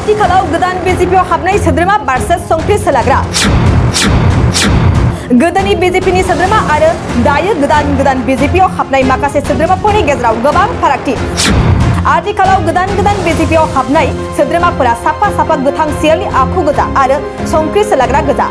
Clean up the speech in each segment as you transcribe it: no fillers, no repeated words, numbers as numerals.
आथिखालाव गोदान बिजेपिआव हाबनाय सोद्रोमा भार्सेस संख्रि सोलाग्रा गोदोनि बिजेपिनि सोद्रोमा आरो दायो गोदान बिजेपिआव हाबनाय माखासे सोद्रोमाफोरनि गेजेराव गोबां फारागथि आथिखालाव गोदान बिजेपिआव हाबनाय सोद्रोमाफोरा साफा गोथां सियालनि आखु गोजा आरो संख्रि सोलाग्रा गोजा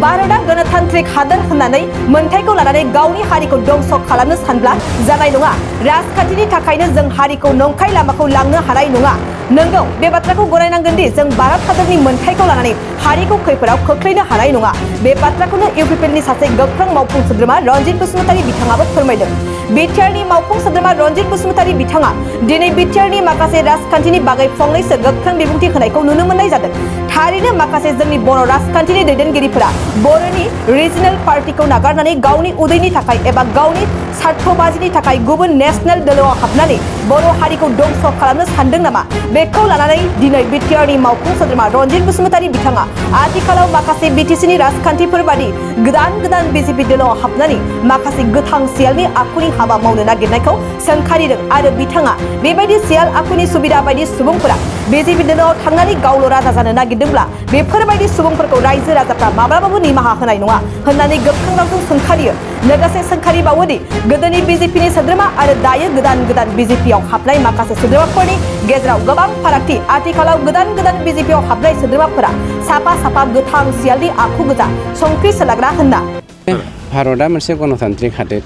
भारतआ गणतान्त्रिक हादोर होननानै मोनथायखौ लानानै गावनि हारिखौ दंस खालामनो सानब्ला जानाय नङा राजखान्थिनि थाखायनो जों हारिखौ नंखाय लामाखौ लांनो हानाय नङा नंगौ बे बाथ्राखौ गनायनांगोन दि जों भारत हादरनि मोनथायखौ लानानै हारिखौ खैफोदाव खोख्लैनो हानाय नङा बे बाथ्राखौनो इउपिपिएलनि सासे गोख्रों मावफुं सोद्रोमा रनजित बसुमतारी बिथाङाबो फोरमायदों बिटिआरनि मावफुं सोद्रोमा रनजित बसुमतारी बिथाङा दिनै बिटिआरनि माखासे राजखान्थिनि बागै फंनैसो गोख्रों बिबुंथि होनायखौ नुनो मोननाय जादों थारैनो माखासे जोंनि बर' राजखान्थिनि दैदेनगिरिफोरा बर'नि रिजनेल पार्टिखौ नागारनानै गावनि उदैनि थाखाय एबा गावनि स्वार्थबाजिनि थाखाय गुबुन नेशनेल दोलोआव हाबनानै बर' हारिखौ दंस खालामनो सानदों नामा बेखौ लानानै दिनै बिटिआरनि मावफुं सोद्रोमा रनजित बसुमतारी बिथाङा आथिखालाव माखासे बिटिसिनि राजखान्थिफोर बादि गोदान बिजेपि दोलोआव हाबनानै माखासे गोथां सियालनि आखुनि हाबा मावनो नागिरनायखौ सोंखारिदों आरो बिथाङा बेबायदि सियाल आखुनि सुबिदा बायदि सुबुंफोरा बिजेपि दोलोआव थांनानै गावल' राजा जानो नागिरदोंब्ला बेफोरबायदि सुबुंफोरखौ रायजो राजाफ्रा माब्लाबाबो निमाहा होनाय नङा होननानै गोख्रों रावजों सोंखारियो लोगोसे सोंखारिबावोदि गोदोनि बिजेपिनि सोद्रोमा आरो दायो गोदान बिजेपिआव हाबनाय माखासे सोद्रोमाफोरनि गेजेराव गोबां फारागथि आथिखालाव गोदान बिजेपिआव हाबनाय सोद्रोमाफोरा साफा गोथां सियालनि आखु गोजा संख्रि सोलाग्रा होनना भारतआ मोनसे गणतान्त्रिक हादोर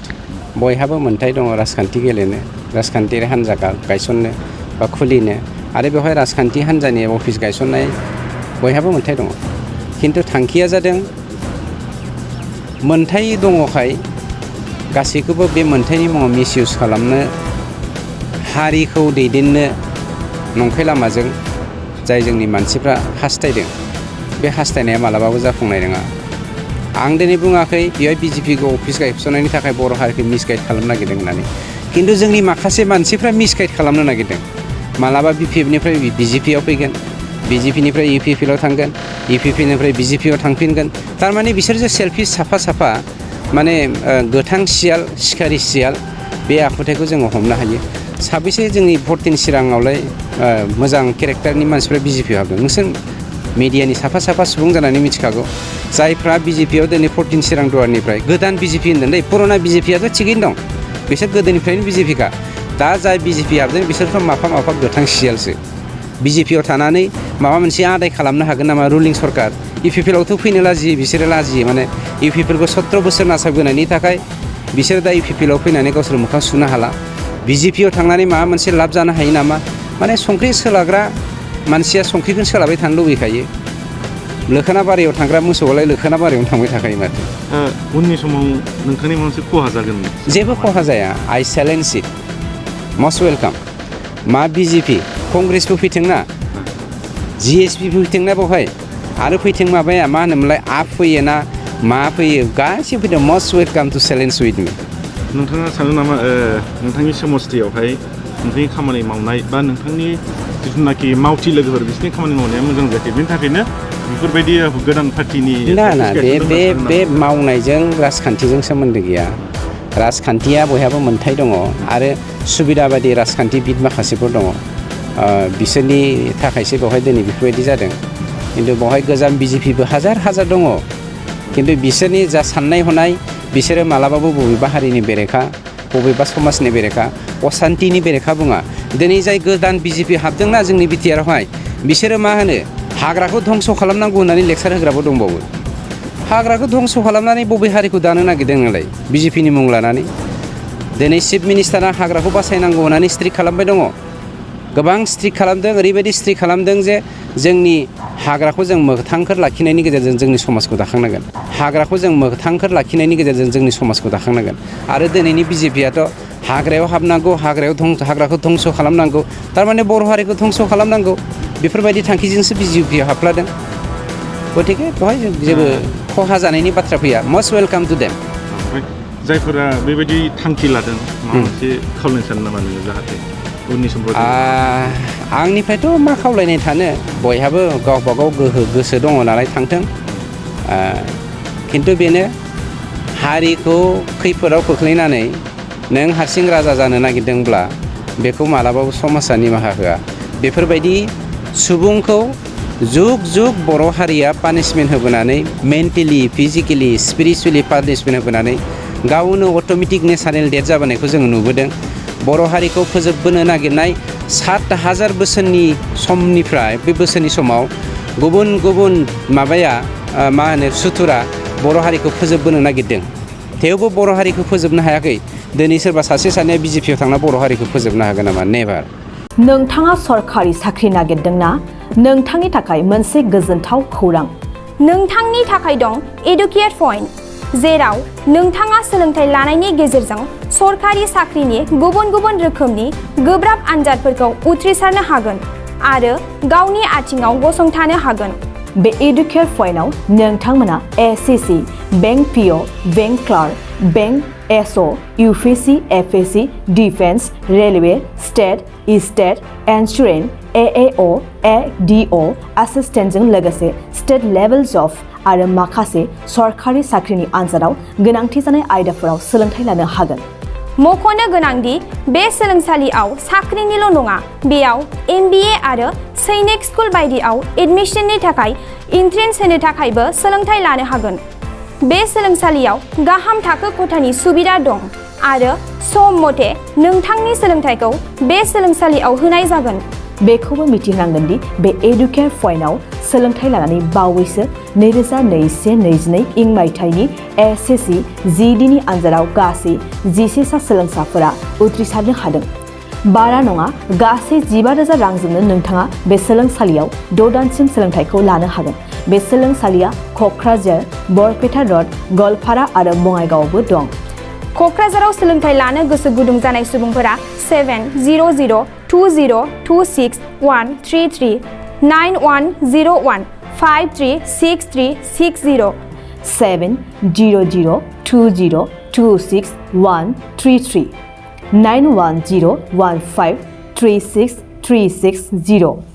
बयहाबो मोनथाय दङ राजखान्थि गेलेनो राजखान्थियारि हान्जा गायसननो बा खुलिनो आरो बेवहाय राजखान्थि हान्जानि अफिस गायसननाय बयहाबो मोनथाय दङ खिन्थु थांखिया जादों मोनथाय दङखाय गासैखौबो बे मोनथायनि मुङाव मिसइउज खालामनो हारिखौ दैदेननो नंखाय लामाजों जाय जोंनि मानसिफ्रा हास्थायदों बे हास्थायनाया मालाबाबो जाफुंनाय नङा आं दिनै बुङाखै बेवहाय बिजेपिखौ अफिस गायसननायनि थाखाय बर' हारिखौ मिसगाइड खालामनो नागिरदों होननानै खिन्थु जोंनि माखासे मानसिफ्रा मिसगाइड खालामनो नागिरदों मालाबा बिपिएफनिफ्राय बिजेपिआव फैगोन बिजेपिनिफ्राय इउपिपिएलआव थांगोन इउपिपिनिफ्राय बिजेपिआव थांफिनगोन थारमाने बिसोर जे सेल्फिश साफा माने गोथां सियाल सिखारि सियाल बे आखुथायखौ जोङो हमनो हायो साबैसे जोंनि 14 चिराङावलाय मोजां केरेक्टारनि मानसिफ्रा बिजेपिआव हाबदों नोंसोर मिडियानि साफा सुबुं जानानै मिथिखागौ जायफ्रा बिजेपिआव दिनै 14 चिरां दुवारनिफ्राय गोदान बिजेपि होनदों दै पुराना बिजेपिआथ' थिगैनो दं बिसोर गोदोनिफ्रायनो बिजेपिखा दा जाय बिजेपि हाबदों बिसोरथ' माफा गोथां सियालसो बिजेपिआव थानानै माबा मोनसे आदाय खालामनो हागोन नामा रुलिं सरकार इउपिपिएलआवथ' फैनो लाजियो बिसोरो लाजियो माने इउपिपिएलखौ 17 बोसोर नासाबबोनायनि थाखाय बिसोर दा इउपिपिएलआव फैनानै गावसोर मोखां सुनो हाला बिजेपिआव थांनानै माबा मोनसे लाब जानो हायो नामा माने संख्रि सोलाग्रा मानसिया संख्रिखौनो सोलाबाय थानो लुबैखायो लोखोना बारियाव थांग्रा मोसौआलाय लोखोना बारियावनो थांबाय थाखायो माथो उननि समाव नोंथांनि मोनसे खहा जागोन जेबो खहा जाया आइ चेलेन्ज इट मस्ट वेलकाम मा बिजेपि कंग्रेसबो फैथोंना जिएसपिबो फैथोंना बेवहाय आरो फैथों माबाया मा होनोमोनलाय आप फैयो ना मा फैयो गासिबो फैदों must welcome to challenge with me नोंथाङा सानो नामा नोंथांनि समस्थियावहाय नोंथांनि खामानि मावनाय बा नोंथांनि जिथुनाखि मावथि लोगोफोर बिसोरनि खामानि मावनाया मोजां जायाखै बेनि थाखायनो बेफोरबायदि गोदान पार्टिनि ना बे मावनायजों राजखान्थिजों सोमोन्दो गैया राजखान्थिया बयहाबो मोनथाय दङ आरो सुबिदा बायदि राजखान्थिबिद माखासेफोर दङ बिसोरनि थाखायसो बेवहाय दिनै बेफोरबायदि जादों खिन्थु बेवहाय गोजाम बिजेपिबो हाजार दङ खिन्थु बिसोरनि जा साननाय हनाय बिसोरो मालाबाबो बबेबा हारिनि बेरेखा बबेबा समाजनि बेरेखा असान्तिनि बेरेखा बुङा दिनै जाय गोदान बिजेपि हाबदोंना जोंनि बिटिआरआवहाय बिसोरो मा होनो हाग्राखौ धंस खालामनांगौ होननानै लेक्सार होग्राबो दंबावो हाग्राखौ धंस खालामनानै बबे हारिखौ दानो नागिरदों नालाय बिजेपिनि मुं लानानै दिनै चिफ मिनिस्टारा हाग्राखौ बासायनांगौ होननानै स्ट्रिक खालामबाय दङ गोबां स्ट्रिक खालामदों ओरैबायदि स्ट्रिक खालामदों जे जोंनि हाग्राखौ जों मोगथांखोर लाखिनायनि गेजेरजों जोंनि समाजखौ दाखांनांगोन हाग्राखौ जों मोगथांखोर लाखिनायनि गेजेरजों जोंनि समाजखौ दाखांनांगोन आरो दिनैनि बिजेपिआथ' हाग्रायाव हाबनांगौ हाग्राखौ धंस खालामनांगौ थारमाने बर' हारिखौ धंस खालामनांगौ बेफोरबायदि थांखिजोंसो बिजेपिआव हाबफ्लादों गतिके बेवहाय जेबो खहा जानायनि बाथ्रा फैया मस्ट वेलकाम टु देम जायफोरा बेबायदि थांखि लादों माबा मोनसे खावलायनो सानो नामा नोङो जाहाथे उननि समफ्राव आंनिफ्रायथ' मा खावलायनाय थानो बयहाबो गावबागाव गोसो दङ नालाय थांथों खिन्थु बेनो हारिखौ खैफोदाव खोख्लैनानै नों हारसिं राजा जानो नागिरदोंब्ला बेखौ मालाबाबो समाजा निमाहा होआ बेफोरबायदि सुबुंखौ जुग जुग बर' हारिया पानिशमेन्ट होबोनानै मेन्टेलि फिजिकेलि स्पिरिचुवेलि पानिशमेन्ट होबोनानै गावनो अट'मेटिक नेचारेल डेथ जाबोनायखौ जोङो नुबोदों। बर' हारिखौ फोजोबबोनो नागिरनाय 7,000 बोसोरनि समनिफ्राय बे बोसोरनि समाव गुबुन गुबुन सुथुरा बर' हारिखौ फोजोबबोनो नागिरदों। थेवबो बर' हारिखौ फोजोबनो हायाखै। दिनै सोरबा सासे सानैया बिजेपियाव थांना बर' हारिखौ फोजोबनो हागोन नामा? नेभार। नोंथाङा सरखारि साख्रि नागिरदोंना? नोंथांनि थाखाय मोनसे गोजोनथाव खौरां। नोंथांनि थाखाय दं एडुकेट पइन्ट, जेराव नोंथाङा सोलोंथाइ लानायनि गेजेरजों सरखारि साख्रिनि गुबुन गुबुन रोखोमनि गोब्राब आनजादफोरखौ उथ्रिसारनो हागोन आरो गावनि आथिङाव गसंथानो हागोन। बे एडुकेट पइन्टआव नोंथांमोना SSC, bank PO, bank clerk, bank SO, UPSC, FSC, defence, railway, state insurance, AAO, ADO एसिस्टेन्टजों लोगोसे स्टेट लेभेल जब आरो माखासे सरखारि साख्रिनि आनजादाव गोनांथि जानाय आयदाफोराव सोलोंथाइ लानो हागोन। मख'नो गोनांदि बे सोलोंसालियाव साख्रिनिल' नङा, बेयाव MBA आरो सैनिक स्कुल बायदियाव एडमिशननि थाखाय एन्ट्रेन्स होनो थाखायबो सोलोंथाइ लानो हागोन। बे सोलोंसालियाव गाहाम थाखो खथानि सुबिदा दं आरो सम मथे नोंथांनि सोलोंथाइखौ बे सोलोंसालियाव होनाय जागोन। बेखौबो मिथिनांगोन दि बे एडुकेट पइन्टआव सोलोंथाइ लानानै बावैसो 2021-22 इं मायथाइनि एसएससि GDनि आनजादाव गासै 11 सा सोलोंसाफोरा उथ्रिसारनो हादों। बारा नङा, गासै 15,000 रांजोंनो नोंथाङा बे सोलोंसालियाव 6 दानसिम सोलोंथाइखौ लानो हागोन। बे सोलोंसालिया क'क्राझार, बरपेटा रड, गवालपारा आरो बङाइगावआवबो दं। क'क्राझाराव सोलोंथाइ लानो गोसो गुदुं जानाय सुबुंफोरा 70020263133 9101536360 70020263133 9101536360